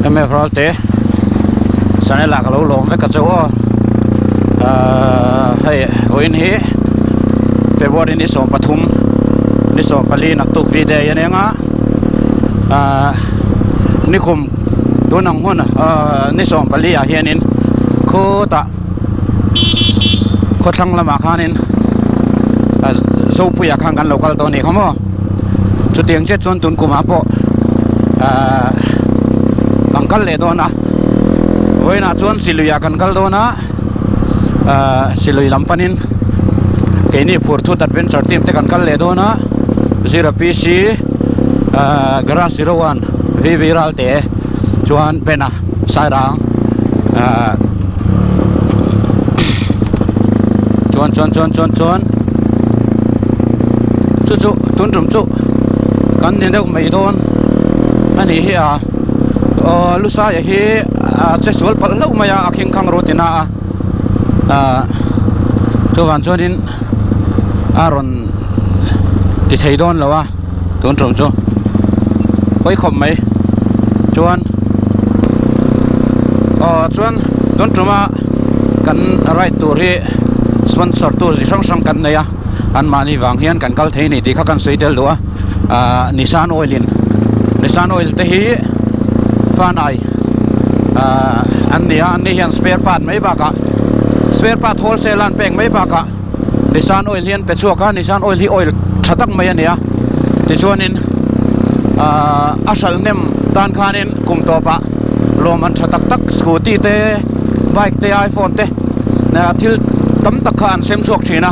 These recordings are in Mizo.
MF Ralte channel ah ka lo lawm vek a chu aw ahh hei vawiin hi February ni 13 ni 14 naktuk v day a nia nga ahh nikum tun ang hun ahh ni 14 ah hianin khutah khawthlang lamah khanin ah Zopuiah khan kan lo kal tawh a nih kha maw chutiang chiah chuan tun kumah pawh ahh kan kal leh dawn a vawiinah chuan siluiah kan kal dawn a ahh silui lam panin keini phurthut adventure team te kan kal leh dawn a zira PC ahh garage zero one V V Ralte chuan Bena Sairang ahh chuan chuan chuan chuan chuan chu chu tun tum chu kan ni deuh mai dawn a nih hi a aw lusaia hi a che sual palh hlauh mai a a khing khang ru tina a ah chuvang chuanin a rawn ti thei dawn lo a tun tum chu pawi khawp mai chuan aw chuan tun tuma kan ride tur hi sponsor tu chi hrang hrang kan nei a anmahni vang hian kan kal thei a ni tih kha kan sawi tel duh a ah Nissan oil in Nissan oil te hi fanai ah an ni a an ni hian spare part mai bakah spare part wholesale a an pek mai bakah Nissan oil hi an pe chhuak a Nissan oil hi oil tha tak mai a ni a tichuanin ah a hralh hnem tan khanin kum tawpah lawm an tha tak tak scooty te bike te iphone te thil tam tak kha an sem chhuak thin a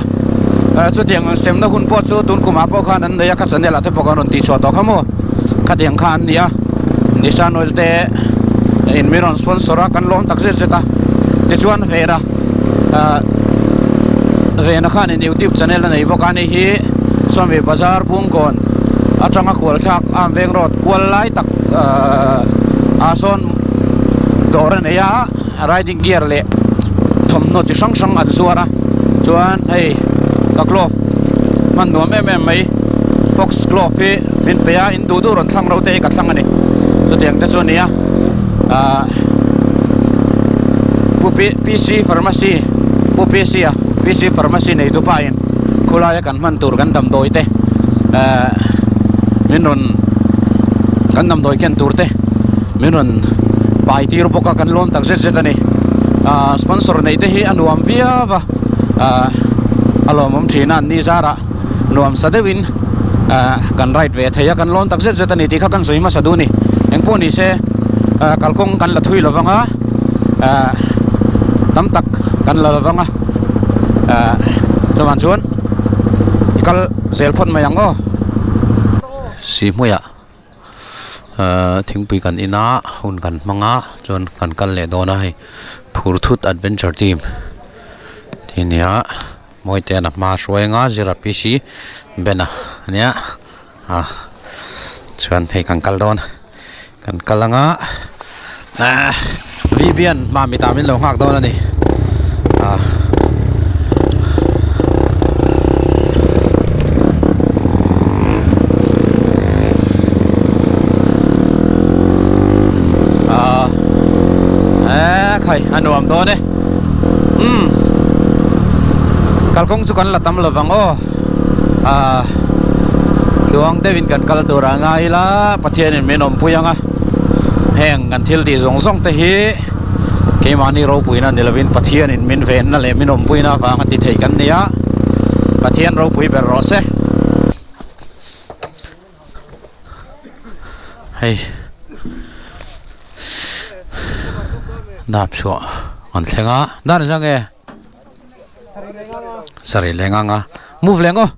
chutiang an semna hun pawh chu tun kumah pawh khan an nei a ka channel ah te pawh khan rawn tih chhuah tawh kha maw khatiang kha an ni a Nissan oil te in min rawn sponsor a kan lawm tak zet zet a tichuan Vera ah Vena khanin youtube channel a nei bawk a ni hi Sawmi bazar Bungkawn atanga kual thlak Am Veng road kual lai tak ahh ah sawn dawr a nei a riding gear leh thawmhnaw chi hrang hrang an zuar a chuan hei ka glove hman nuam em em mai fox glove hi min pe a in duh duh rawn thlang ro te hi ka thlang a ni chutiang te chu a ni a ahh pu PC pharmacy pu PC a PC pharmacy nei tu pa in khawlaia kan hman tur kan damdawi te ehh min rawn kan damdawi ken tur te min rawn pai tir bawk a kan lawm tak zet zet a ni ahh sponsor neih te hi a nuam viau a ahh a lawmawm thin a an ni zarah nuam sa deuhin ahh kan ride ve thei a kan lawm tak zet zet a ni tih kha kan sawi hmasa duh a ni engpawh ni se ahh kalkawng kan la thui lovang a ahh tam tak kan la lovang a ahh chuvang chuan i kal zel phawt mai ang aw. Sihhmuiah ahh thingpui kan in a hun kan hmang a chuan kan kal leh dawn a hei Phurthut adventure team tih a ni a Mawitea'n a hma a hruai anga zira PC Ben-a a nia ah chuan hei kan kal dawn kan kal anga ah Vivian Mamita min lo nghak dawn a ni ah. Ah eh khai a nuam dawn e umm kalkawng chu kan la tam lovang aw ah tluang deuhin kan kal tur a ngai ila Pathianin min awmpui ang a heng kan thil tih zawng zawng te hi keimahni ropuina ni lovin Pathianin min venna leh min awmpuina avanga ti thei kan ni a Pathian ropui ber rawh se. Hei dap chhuah an thleng a dan a nge sarih leng anga move leng aw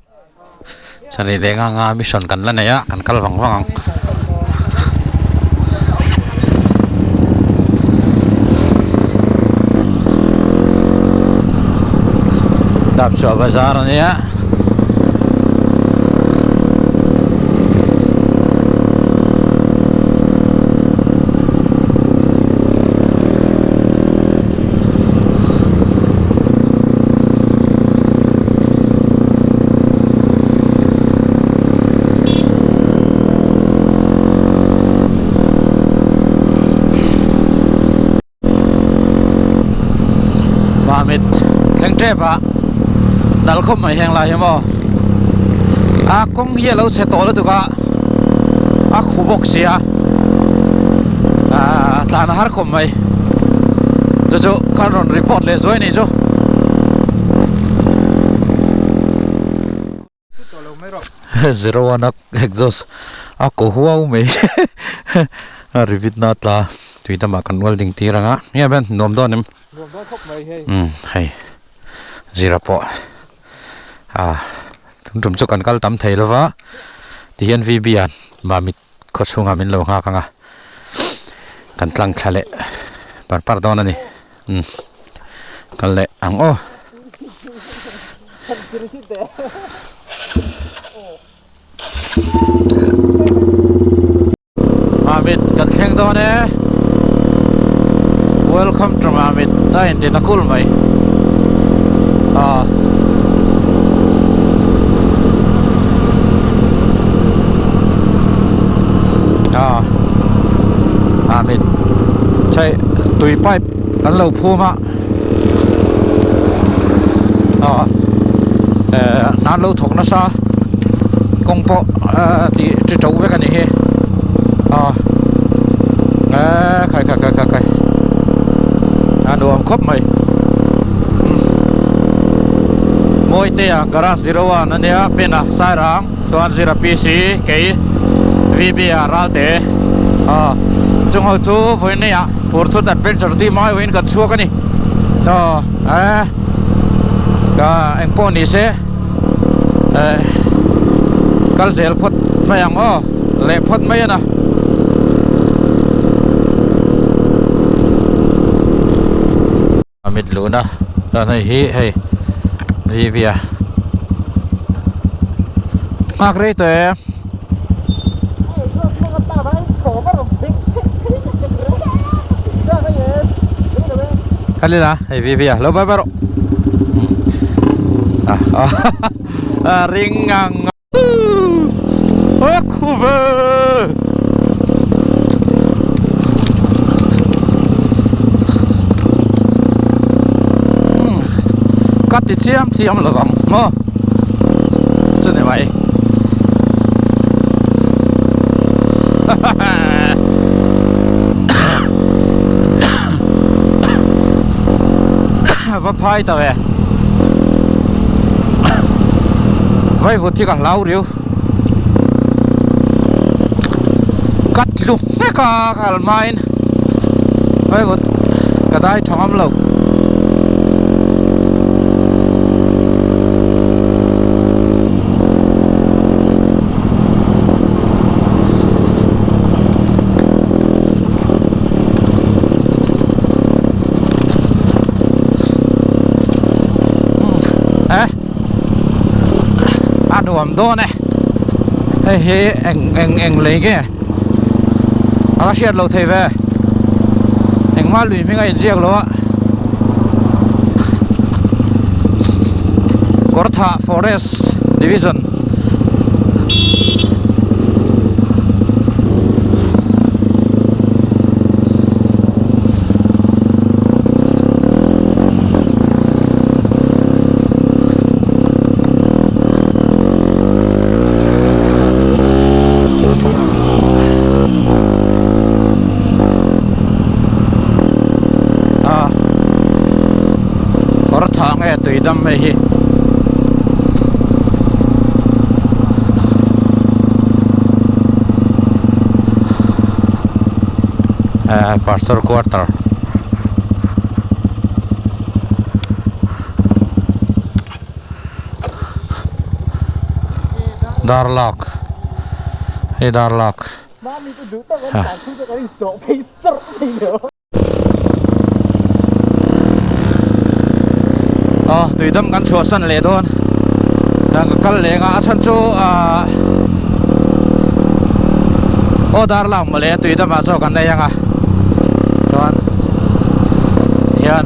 sarih leng anga mission kan la nei a kan kal vang vang ang. Dap chhuah bazar a nia. thleng tep a nalh khawp mai heng lai hi maw a kawng hi a lo chhe tawh lutuk a a khu bawk si a ahh tlan a har khawp mai chu chu kan rawn report leh zuai a nih chu. Zero one a exhaust a ko huau mai a rivit na tla tui tamah kan welding tir ang a nge ben nuam dawn em nuam dawn khawp mai hei umm hei zira pawh a tum tum chu kan kal tam thei lova tihian V B a mamit khaw chhungah min lo nghak ang a kan tlang thla leh par par dawn a ni umm kal leh ang aw. Mamit kan thleng dawn e welcome to Mamit a inti na kul mai ah ah Mamit chei tui pipe an lo phum a ah eh hna an lo thawk nasa kawng pawh ah tih chi to vek a ni hi ah eh khai khai khai khai khai a nuam khawp mai Mawitea garage zero one a nia pen a Sairang chuan zira P C kei V B a Ralte ah chung ho chu vawiin ah Phurthut adventure tih mai vawiin kan chhuak a ni aw eh ka engpawh ni se eh kal zel phawt mai ang aw leh phawt mai a na. A mit luhna chuan hei hi hei Vivia nghak rei tawh em. Khalila hei Vivia lo bye bye rawh a ring ang. A khu ve. Ka ti chiam chiam lo vang maw chuni mai va phai ta ve vaivut hi ka hlau riu ka tlu hmek a ka kal hmain vaivut ka dai tha ngam lo. Eh a nuam dawn e hei hi eng eng eng lei nge a la hriat lo thei ve engmah lui hming a inziak lo a Kawrthah forest division Kawr thah nge tui dam hei hi. Eh pastor quarter darlak hei darlak Aw tui dam kan chhuah san leh dawn ka kal leng a a chhan chu ahh aw darlak mawle tui damah chaw kan ei ang a chuan hian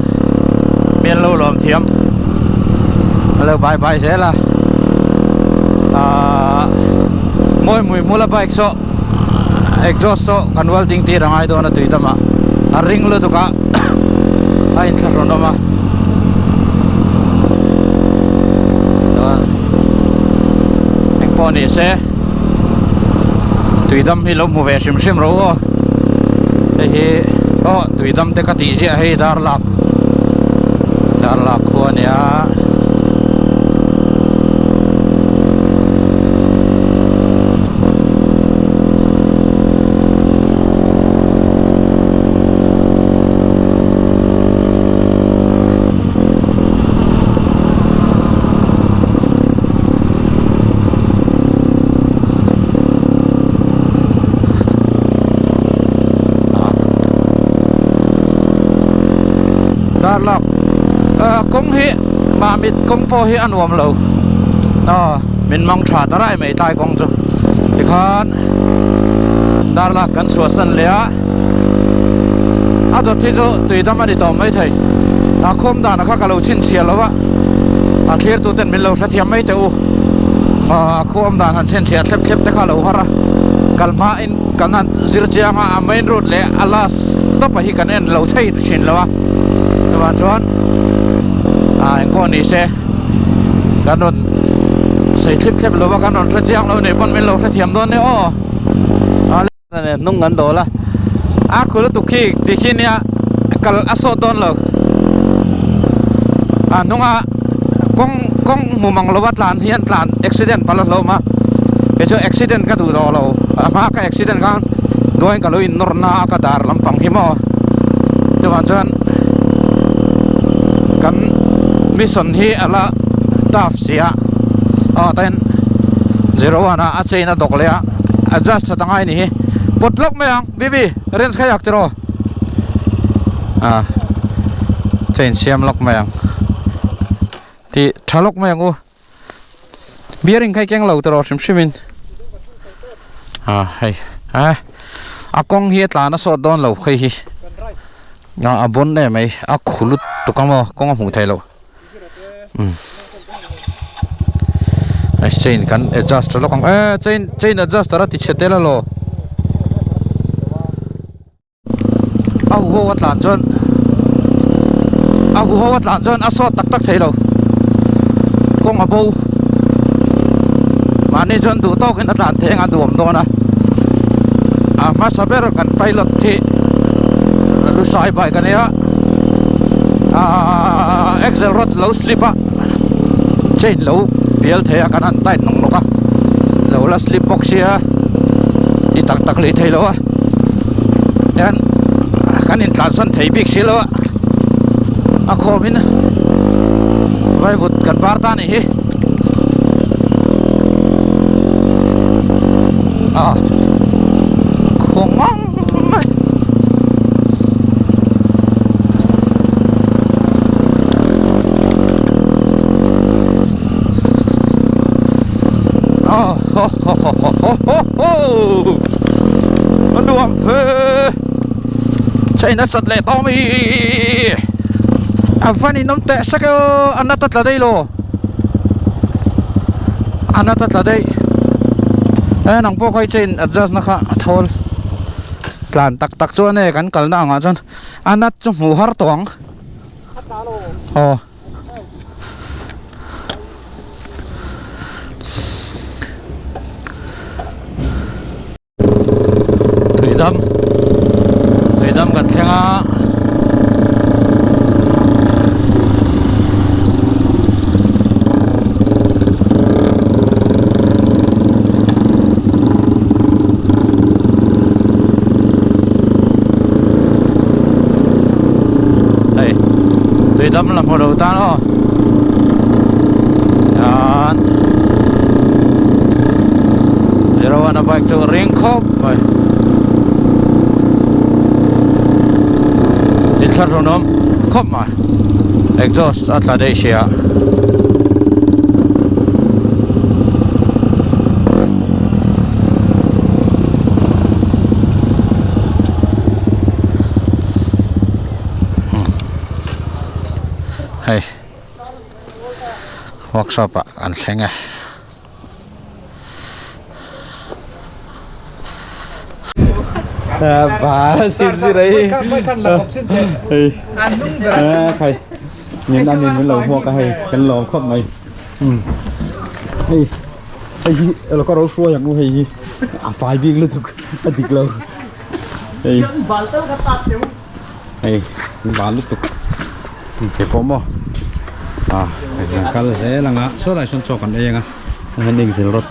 mi an lo lawm thiam a lo bai bai zel a ahh mawi mui mula bike saw exhaust saw kan welding tir a ngai dawn a tui damah a ring lutuk a a inthlahrun awm a. Engpawh ni se Tuidam hi lo hmu ve hrim hrim ro aw. Hei hi aw Tuidam te ka tih ziah hei Darlak Darlak khua a nia. Darlak kawng hi Mamit kawng pawh hi a nuam lo aw min mang tha ta rai mai tlai kawng chu tikhan Darlak kan chhuahsan leh a a dawt hi chu tui dam a ni tawh maithei a khawm dan kha ka lo chhinchhiah lo a a thlir tu ten min lo hrethiam mai teh u a khuam dan han chhinchhiah thlep thlep te kha lo har a kal hma in kan han zir chiang a a main road leh a last tawp a hi kan en lo thei thin lo a chuvang chuan ah engpawh ni se kan rawn sawi thlip thlep lo a kan rawn hre chiang lo nih pawn min lo hrethiam dawn nia aw. Hnung kan dawl a a khu lutuk khi ti khi nia kal a sawt dawn lo a hnunga kawng kawng hmu mang lova tlan hian tlan accident palh a hlawm a kei chu accident ka duh tawh lo a hma ka accident khan duain ka lo in nawr na a ka dar lampang hi maw chuvang chuan kan mission hi a la tough si a aw ten zero one a a chain a dawk leh a adjust that angai ni hi pawt lawk mai ang bibi range kha yak tiraw ah chain siam lawk mai ang tih tha lawk mai ang u bearing kha i keng lo tiraw hrim hrim in ah hei ah a kawng hi a tlan a sawt dawn lo hei hi a bon em mai a khu lutuk ang maw kawng a hmuh theih loh. Umm chain kan adjust tha lawk ang e chain chain adjuster a ti chhe tel alaw a huho a tlan chuan a huho a tlan chuan a sawt tak tak thei lo kawng a bo mahni chuan duh tawkin a tlan thei ang a duam dawn a a hmasa ber kan pilot hi lusai bike a nia. Ahh axle rod lo slip a chain lo bial thei a kan han tight nawk nawk a lo la slip bawk sia ti tak tak leh thei lo a hian kan in tlan sawn thei bik si lo a a khawm in vaivut kan par ta anih hi ah khaw Nuam fe Chaina chat leh tawh mai A van in awm teh sek e aw a nata tla daih lo a nata tla daih e nang pawh kha i chain adjust na kha a thawl. Tlan tak tak chuan e kan kalna angah chuan a nut chu hmuh har tawh ang aw tuidam tuidam kan thleng a. Hei tui dam la hmu lo tan aw chuan zero one a bike chu ring khawp mai inthlahrun awm khawp mai exhaust a tla daih sia. Hei workshop ah an thleng e. Hei. Hei hi elo ka ro hruai ang u hei hi a fai bik lutuk a dik lo hei hei bal lutuk ke pawh maw a hei kan kal zel ang a saw lai sawn chaw kan ei ang a hei hian engzel rawt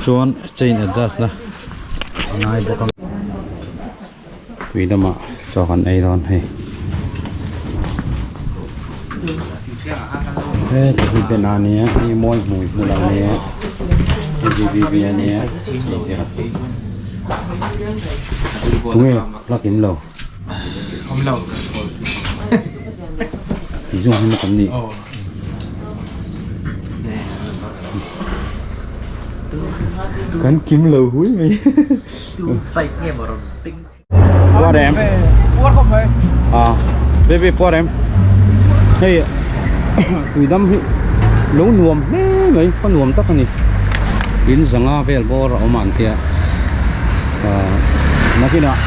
chuan chain adjust na a ngai bawk ang tui lamah chaw kan ei dawn hei heti hi ben a nia hei mawi hmui hmul a nia hei bbb a nia tunge plug in lo tih zawng hi maw kan nih. Kan kim lo hui mai. Puar em? Puar khawp mai. À, baby puar em? Hei tui dam hi lo nuam hle mai, khaw nuam tak a ni. In zanga vel bawr a awm a an tia. Nakinah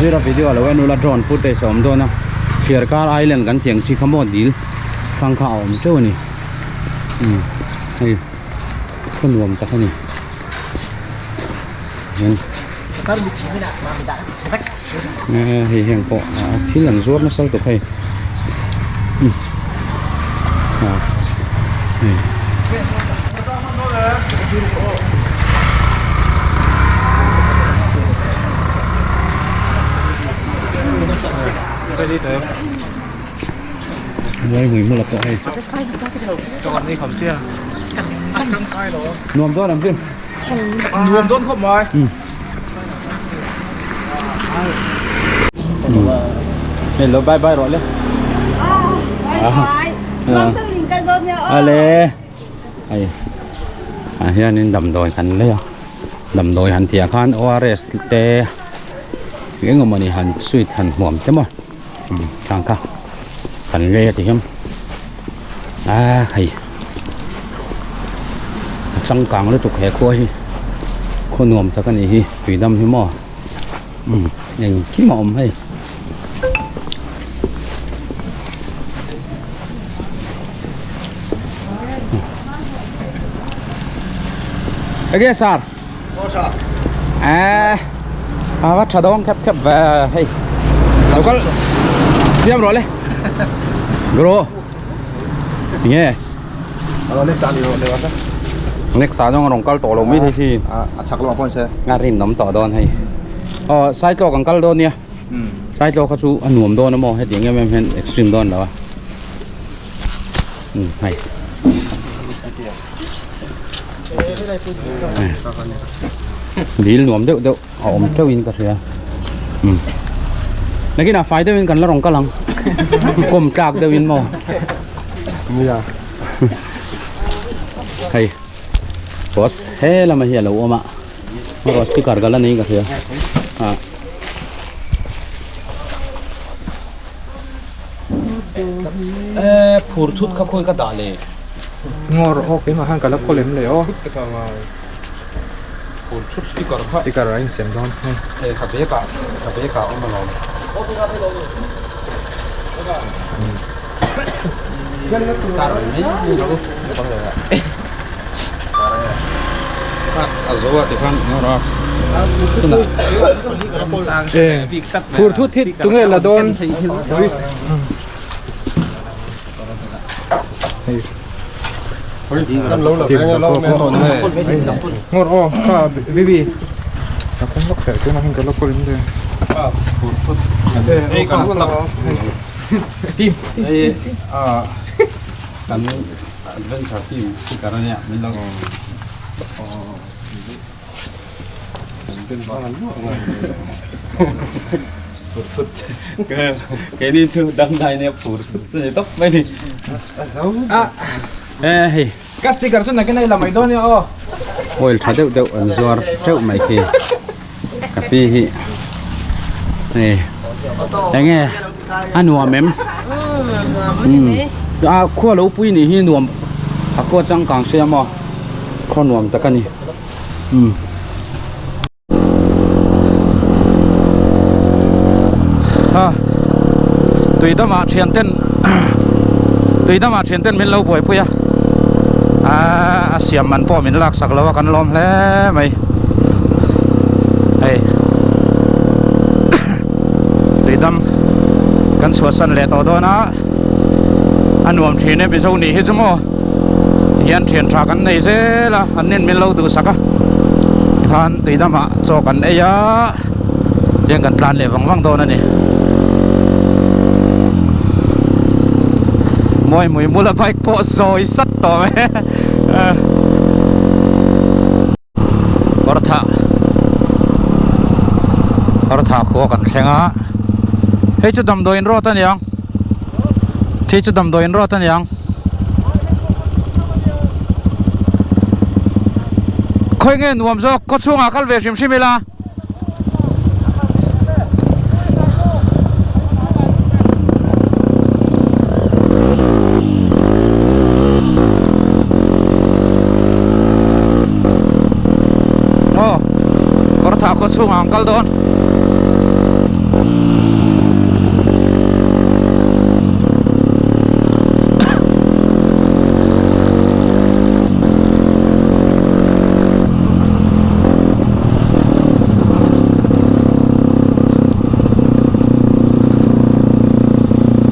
zira video a lo en ula drone footage a awm dawn a. Thliarkar island kan tih ang chi kha maw dil hrang kha a awm teuh a ni. Hei khaw nuam tak a ni. Hei heng pawh thil an zuar nasa lutuk hei nuam dawn ang chu. Nuam dawn khawp mai. Hello bye bye rawh le. Bye bye. Mang tu in kal dawn nia aw. Ale. Ai. Ah hianin damdawi kan lei a. Damdawi han tih ah khan ORS te eng emaw ni han sweet han hmuam te maw. Khang kha kan lei a ti hian a hei a changkang lutuk he khua hi khaw nuam tak a nih hi tuidam hi maw engkim a awm hei. Enge sir à à bắt thà đón khép khép về hey sao có siam rồi đấy bro nghe next sa jong rong kal to lo mi thei si a chak lo pon se nga rin nom to don hei o sai tlo kan kal don nia sai tlo kha chu a nuam don amo he tiang em em hen extreme don lo a hei Dil nuam deuh deuh a awm teuh in ka hria um nakinah fai deuh in kan la rawn kal ang kawm tlak deuh in maw hei boss he lamah hi a lo awm a rawn sticker ka la nei in ka hria ah. Phur thut kha khawi ka dah le. Ngawr aw keimah khan ka la khaw lem le aw. Phur thut sticker kha. Sticker a insem dawn hei. Hei ka bag ah ka bag ah awm alawm. Tar mai mai rawh u. A zo a tikhan ngawr a. Tunah. Phur thut hi tunge la dawn. Ngawr aw kha bibi. Ka kawng lawk teh tunah hian ka la kawl in le. Team. Hei a kan adventure team sticker ania min lo Phur thut keini chu dangdai nia phur thut a ni tawp mai ni. E hei. Ka sticker chu nakin a i la mai dawn nia aw. Oil tha deuh deuh an zuar teuh mai khi ka pi hi hei enge a nuam em a khua lo pui nih hi nuam a khua changkang sia maw khaw nuam tak a ni. Ha tui damah thian ten tui damah thian ten min lo buaipui a. Aaa a siam man pawh min laksak lo a kan lawm hle mai hei tuidam kan chhuahsan leh tawh dawn a a nuam thin e Mizo nih hi chu maw hian thian tha kan nei zel a an nen min lo duhsak a tikhan tuidamah chaw kan ei a tiang kan tlan leh vang vang dawn a ni. Mawi mui mula bike pawh zawi sat tawh mai Kawrthah Kawrthah khua kan thleng a hei chu damdawiin road a niang hei chu damdawiin road a niang khawi nge nuam zawk khaw chhungah kal ve hrim hrim ila. Aw kawr thah khaw chhungah an kal dawn.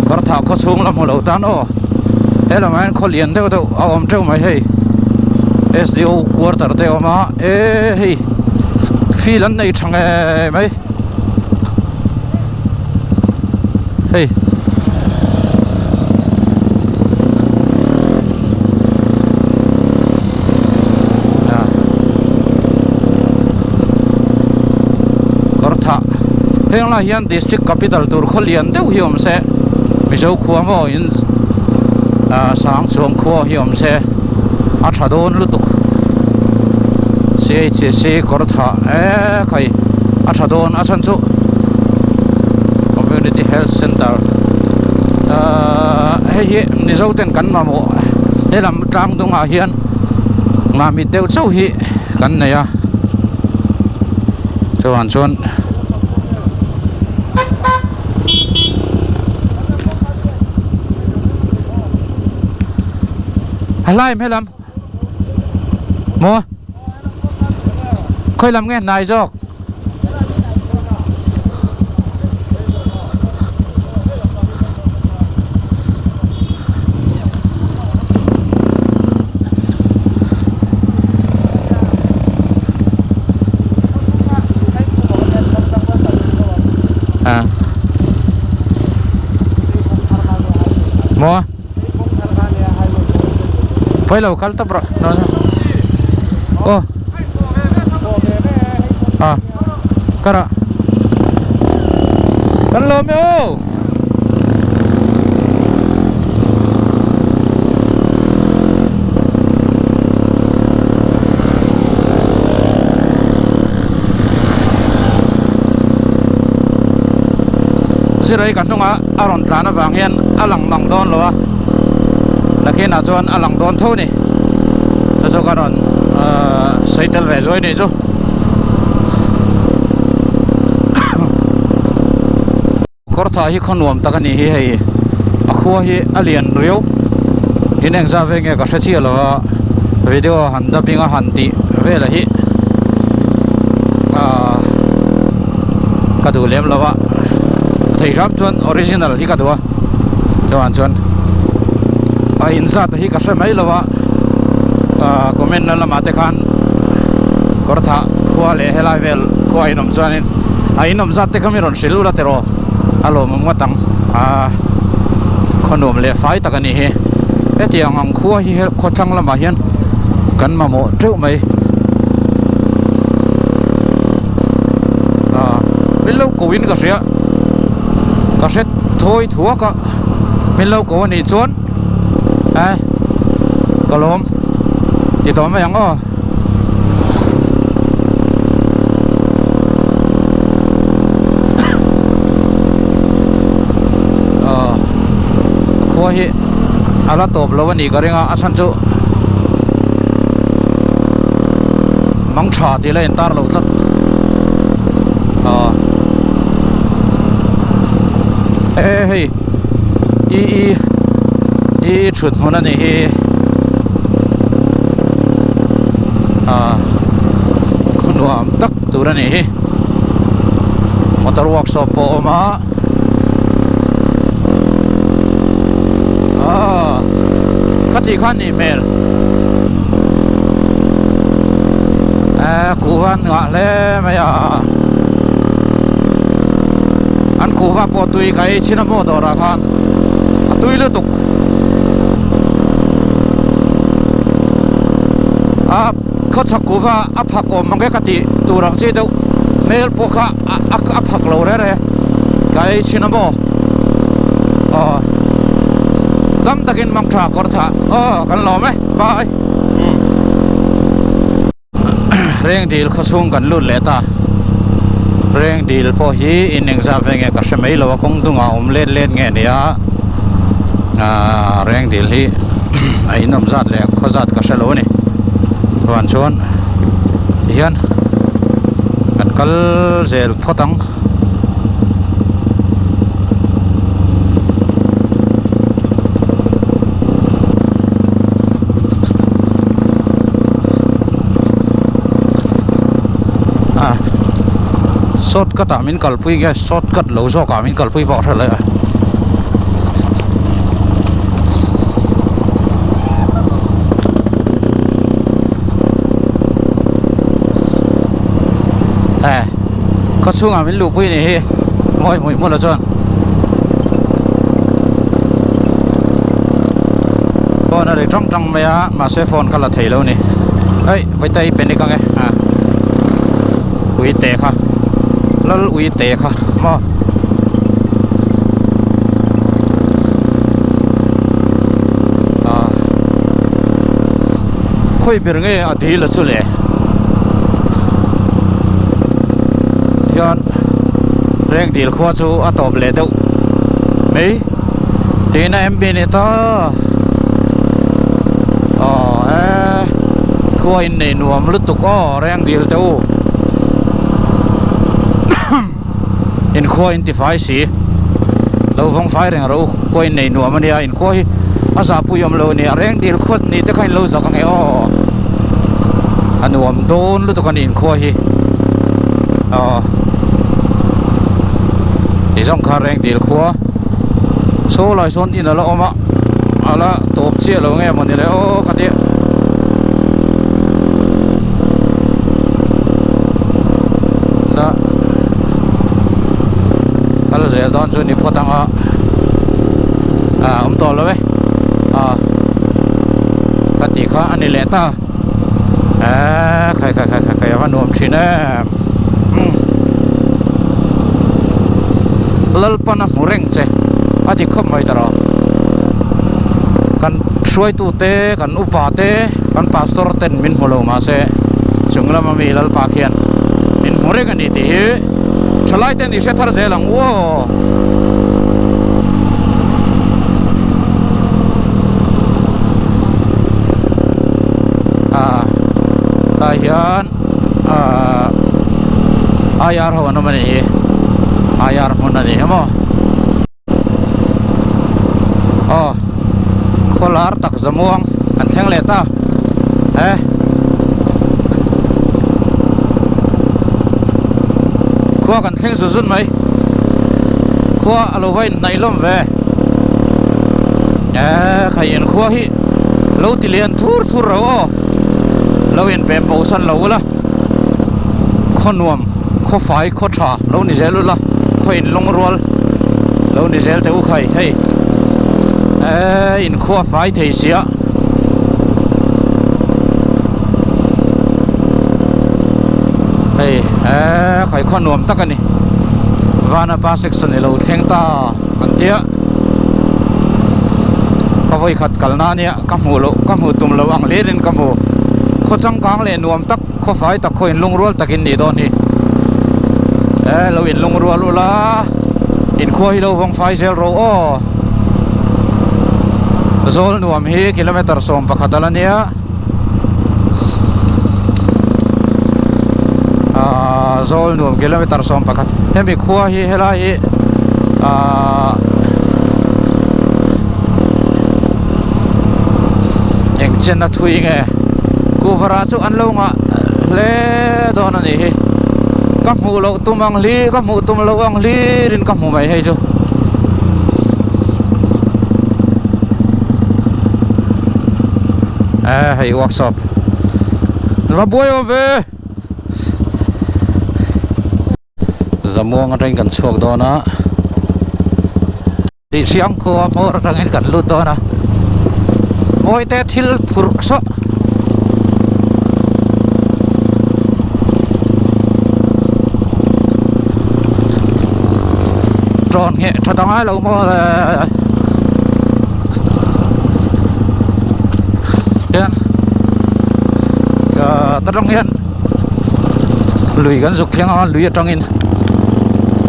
Kawr thah khaw chhung la hmu lo tan aw he lamah hian khaw lian deuh deuh a awm teuh mai hei S D O quarter te a awm a e hei field an nei tha ngei mai hei. Kawr thah heng lai hian district capital tur khaw lian deuh hi awm se Mizo khua maw in ah sang chuang khua hi awm se a tha dawn lutuk C H C kawr thah eee khai a tha dawn a chhan chu community health center ahh hei hi Mizo ten kan mamawh helam tlang dungah hian Mamit deuh chauh hi kan nei a chuan chuan helai helam maw khawi lam nge hnai zawk. À. Maw? Pawh lo kal tawp rawh. Aw. A. Kara. Kan lawm e aw. Zirei ka hnungah a rawn tlan avang hian a lang mang dawn lo a nakinah chuan a lang dawn tho a ni chu chu ka rawn ahh sawi tel ve zuai nih chu kawr thah hi khaw nuam tak a nih hi hei a khua hi a lian riau in engzah ve nge ka hre chiah lo a video han dubbing a han tih vel hi ahh ka duh lem lo a thei hram chuan original hi ka duh a chuan chuan a inzat hi ka hre mai lo a ahh comment na lamah te khan kawr thah khua leh helai vel khua a inawm chuanin a inawm zat te kha mi rawn hrilh ula tiraw a lawmawm ngawt ang ahh khaw nuam leh fai tak a nih hi hetiang ang khua hi khawthlang lamah hian kan mamawh teuh mai. Ah min lo ko in ka hria ka hre thawi thuak a min lo ko anih chuan eh ka lawm ti tawh mai ang aw. Ah khua hi a la tawp lo anih ka ring a a chhan chu mang tha tih la intar lo tlat ah e hei i i i thut hmun a nih hi. Ah khaw nuam tak tur a nih hi motor workshop pawh a awm a ah khati khan nih hmel eh kuhva an ngah hle mai a an kuhva pawh tui ka ei chin a maw dawrah khan a tui lutuk. A khawchhak kuhva a phak awm mang e ka tih tur ang chi deuh hmel pawh kha a phak lo reng reng ka ei thin a maw aw dam takin mang tha kawr thah aw kan lawm e bye. Reng dil khawchhung kan lut leh ta. Reng dil pawh hi in engzah ve nge ka hre mai lo a, kawng dungah awm let let nge nia aaa reng dil hi a inawm zat leh khaw zat ka hre lo a ni. Chuan chuan tihian kan kal zel phawt ang. A shortcut ah min kalpui nge shortcut lo zawk ah min kalpui pawh hre leh a e khaw chhungah min luhpui a nih hi mawi hmuih hmul ah chuan. Phone a ri tang tang mai a mahse phone ka la thei lo a ni hei vawitai panic ang e a ui te kha lal ui te kha maw a khawi ber nge a dil a chu le hian reng dil khua chu a tawp leh deuh mai. Tiin a MB ni ta aw e khua in nei nuam lutuk aw reng dil teh u in khua in ti fai si lo vawng fai reng rawh u khua in nei nuam ania in khua hi a zahpui awm lo ania reng dil khuat ni te kha in lo zak ange aw a nuam dawn lutuk ani in khua hi aw ti zawng kha reng dil khua. Saw lai sawn in ala awm a ala tawp chiah lo nge mawni le aw ka tia la kal zel dawn chu ni phawt ang a ah awm tawh lo e ah ka tih kha a ni leh ta eh khai khai khai khai khai a va nuam thin em. Lalpan a hmu reng che a ti khawp mai ta rawh kan hruaitu te kan upa te kan pastor ten min hmu lo mahse chung lama mi Lalpa khian min hmu reng a ni tih hi thalai ten i hre thar zel ang u aw. Tah hian. Ahh IR ho an awm a nih hi IR hmun a ni hi maw aw khawlar tak zamuang kan thleng leh ta he khua kan thleng zut zut mai khua a lo va inhnaih hlawm ve eh khai in khua hi lo ti lian thur thur ro aw. Lo inpem bo san lo ula, khaw nuam, khaw fai, khaw tha lo ni zel ula, khaw inlawng rual lo ni zel teh u khai hei eee inkhua fai thei sia. Hei eee khai khaw nuam tak a ni, Vanapa section i lo thleng ta an tia ka vawikhat kalna a nia. Ka hmuh loh, ka hmuh tum loh ang hlirin ka hmu. Khaw changkang leh nuam tak, khaw fai tak, khaw inlungrual takin nih dawn hi. E, lo inlungrual ula, inkhua hi lo vawng fai zel ro aw. Zawl nuam hi kilometer 11 a la nia. Aaa, zawl nuam kilometer 11. Hemi khua hi helai hi aaa. Eng chen a thui nge? Kuhva rah chu an lo ngah hle dawn a nih hi ka hmuh loh tum ang hlir ka hmuh tum loh ang hlirin ka hmu mai hei chu. Eh hei workshop va buai awm ve. Zamuang atangin kan chhuak dawn a tih siang khua hmawr atangin kan lut dawn a mawite thil phurh saw tawn ngheh tha ta ngai lo maw le hian ta tang hian. Lui kan zuk thleng a lui atangin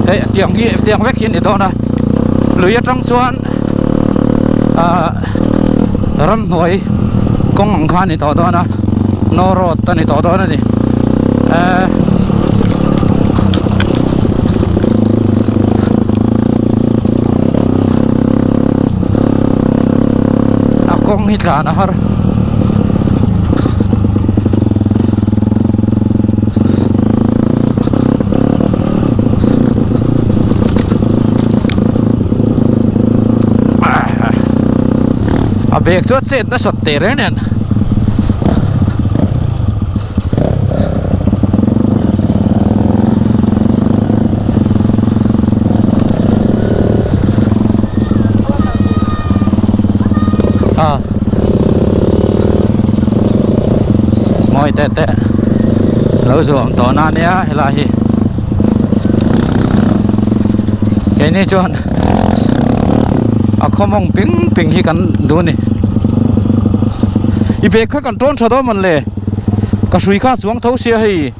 hei tiang hi tiang vek hi a ni dawn a lui atang chuan ah ramhnuai kawng ang kha a ni tawh dawn a no road a ni tawh dawn a ni eh. A kawng hi tlan a har. A bag chu a chet nasat teh reng nen. A mawi teh teh lo zuam tawh na nia helai hi keini chuan a khaw mawng ping ping hi kan duh a ni i bag kha kan tawn tha dawn mawn le ka hrui kha a chuang tho sia hei.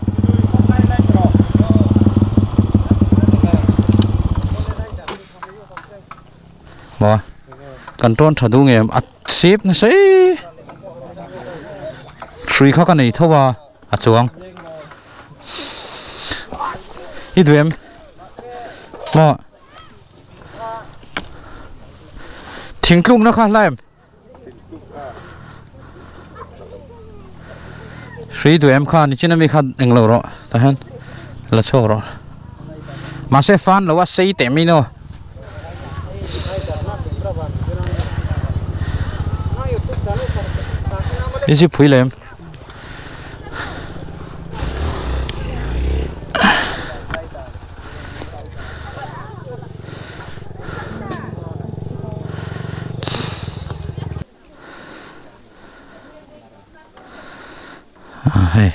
Maw kan tawn tha duh ngem a sep nasa eee hrui kha ka nei tho a a chuang i duh em maw thingtlukna kha hlai em. Hrui duh em kha nichin ami kha englo rawh tah hian la chhuak rawh mahse fan lo a sei teh mai no. I zip phui lem. Hei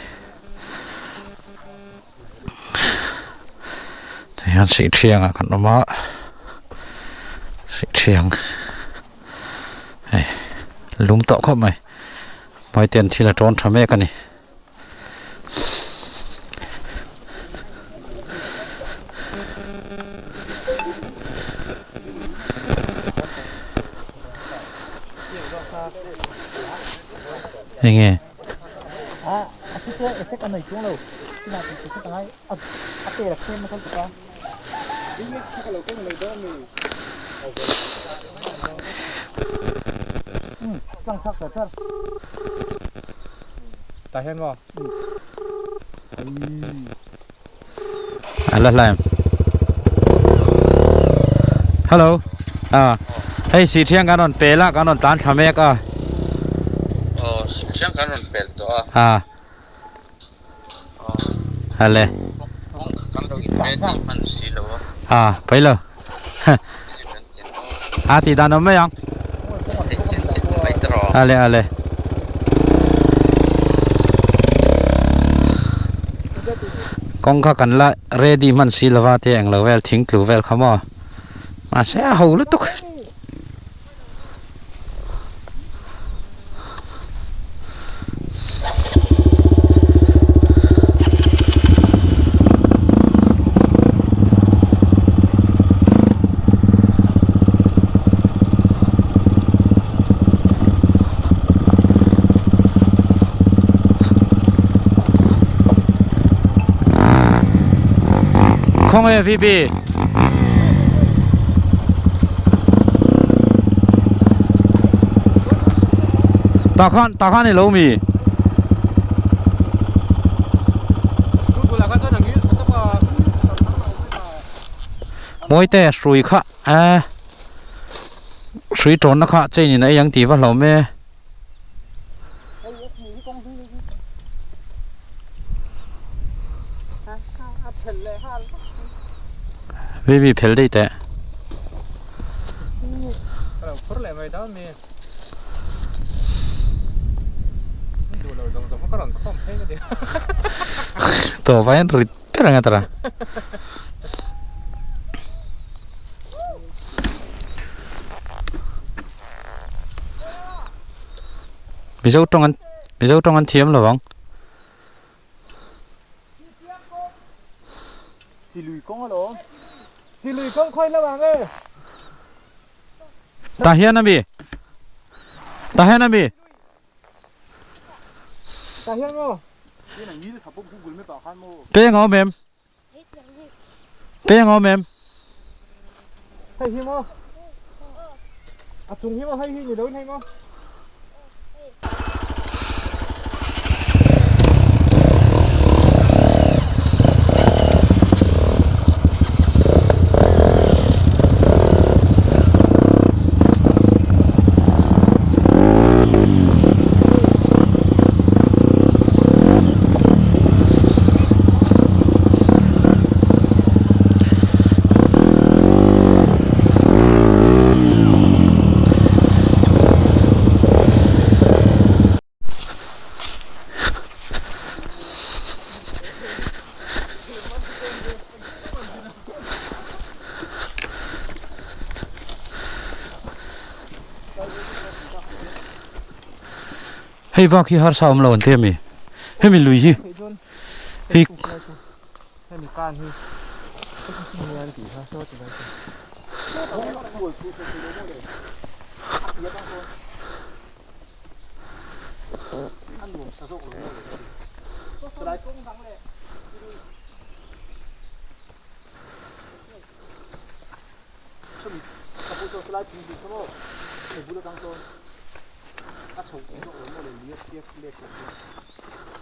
tihian sihṭhiangah kan awm a sihṭhiang hei lum tawh khawp mai hmaite'n thil a ṭawn ṭha mek a ni. Enge A la hlai hello a hei sih thiang kan rawn pel a kan rawn tlan thla mek a aw sih thiang kan rawn pel tawh a a hale kan lo in ready hman si lo a a pai lo a tih dan awm mai ang ale ale kawng kha kan la ready hman si lova te englo vel thing tlu vel kha maw mahse a ho lutuk. Khawnge VB? Tah khan tah khan i lo mi? Mawite hrui kha eh hrui tawnna kha chain in a ei ang tih va hlauh e. Baby phel daih teh. Tawh vaiin rit ber ang a tara. Mizo tawng an Mizo tawng an thiam lo ang. Tah hian a mi? Tah hian a mi? Peng a awm em? Peng a awm em? Hei hi maw? A chung hi maw hei hi ni lo in hei maw? Hei bak hi harsa awm lo an ti a mi? Hemi lui hi hei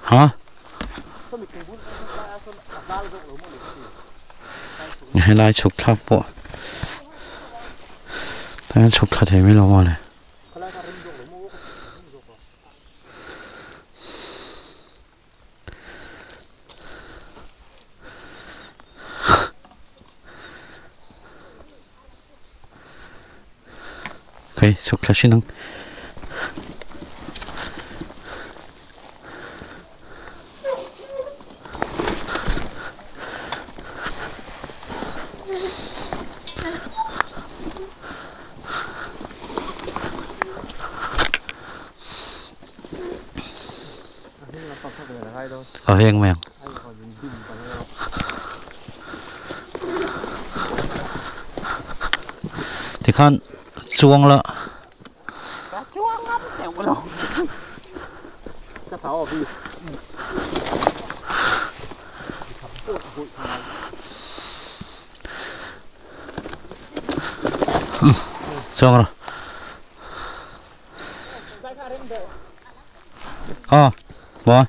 Ha? Helai chhuk thlak pawh tah hian chhuk thla thei mai lo maw le. Hei chhuk thla hrin ang. Ka veng mai ang. Tikhan chuang la. Chuang rawh. Ờ, bò.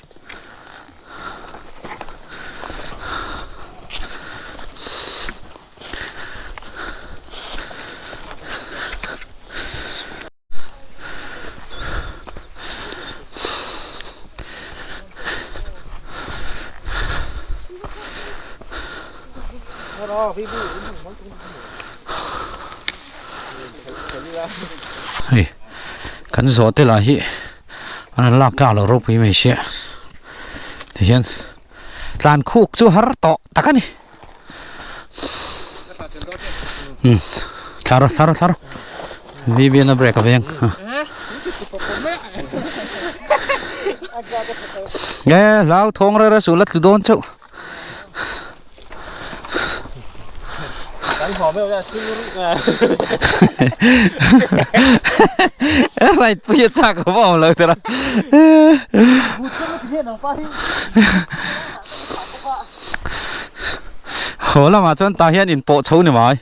Hei kan zawh te lah hi an rawn lak tlak loh ropui mai sia tihian tlan khuk chu har tawh tak a ni umm thla rawh thla rawh thla rawh V_B_N a break a veng nge hlau thawng reng reng suh la tlu dawn chauh. Right pui a chak awm awm lo tira. Haw lamah chuan tah hian in pawh chho ni mai.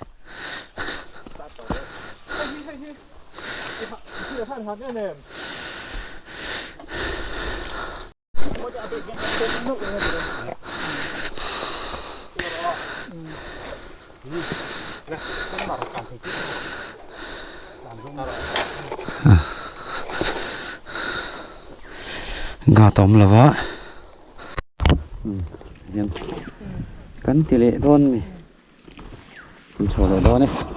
Gate a awm lo va hian kan ti leh dawn a ni kan chho leh dawn e.